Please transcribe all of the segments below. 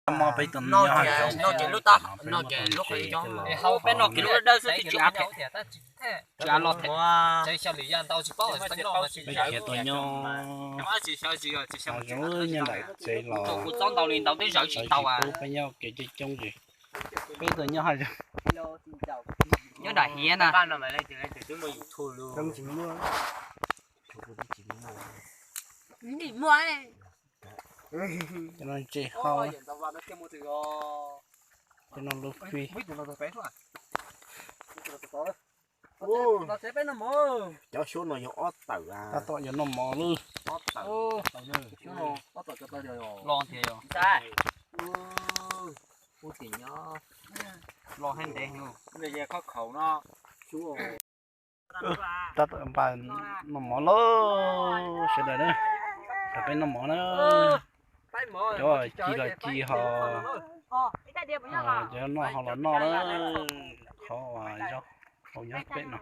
Mo peb tus no ces lub tab no ces lub qhov cov, peb noj kiag lub dawb xwb twb tsis av thiab, tsis av los thiab. Peb khiav tuaj nyob hav zoov nyob nram tsev los kuv txob ntau li ntau twb zawv tsis tau, peb nyob kev coob coob ces peb tuaj nyob hav zoov, nyob nram hiav na. Cov no ntses hau, cov no lub fij. Cov xyoob no yog ob tawm, tab tom yuav noj mov lawm. Los thiab yog, los thiab ntev, tab tom npaj noj mov lawm sawv daws na. Peb noj mov na, cov ci los ci ho, cov noj ho los noj na. Qhov uas zaub hau nyob pem no.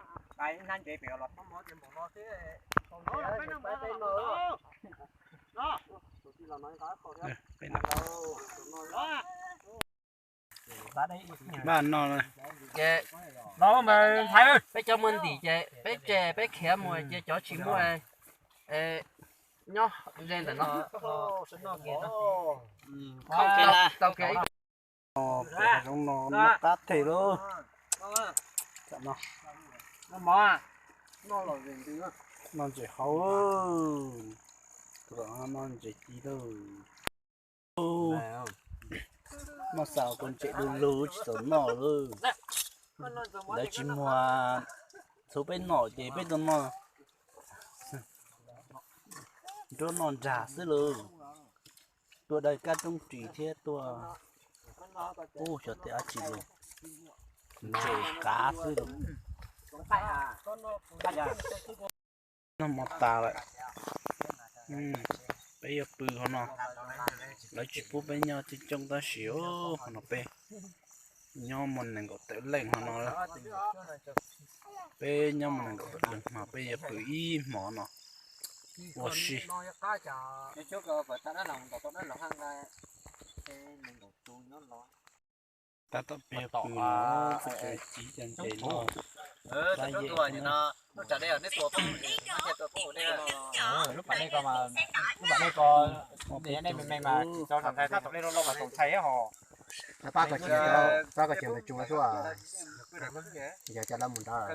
Pem no. Npaj noj na. Ces peb cov muaj ntim ces peb tse peb khiav mus, ces cov tsis muaj nyob ze ntawm no. Tau kev. Pem hav zoov no noj qab teg lauj. Noj ntses hau, noj ntses ci lauj. Noj xaus tus ntses du lug tsis txaus noj lawm. Lawv tsis muag txhuv peb noj ces peb tuaj noj nruab noj nrag xwb lauj. Tuaj daws kab roob ris thiab tuaj, ub, xyov tias dab tsi lauj, ntses qav xwb lauj. Noj mov tas lawm, peb yuav pw hauv no. Lawv tsis pub peb nyob coob coob tab sis hauv no peb nyob muaj nees nkaum tawm leej hauv no. Peb nyob muaj nees nkaum tawm leej no peb yuav pw ib hmo no ua si. Tab tom peb pw no, txiv cov ntses no, tab yem no. Lub pas dej ko, lub pas dej ko, nej me me mas tsis txog ntshai, tab tom dej loj loj mas txaus ntshai ho. Pab kom tsis, pab kom tsis mus tsuas xwb. Yog cov lawv mus nrad.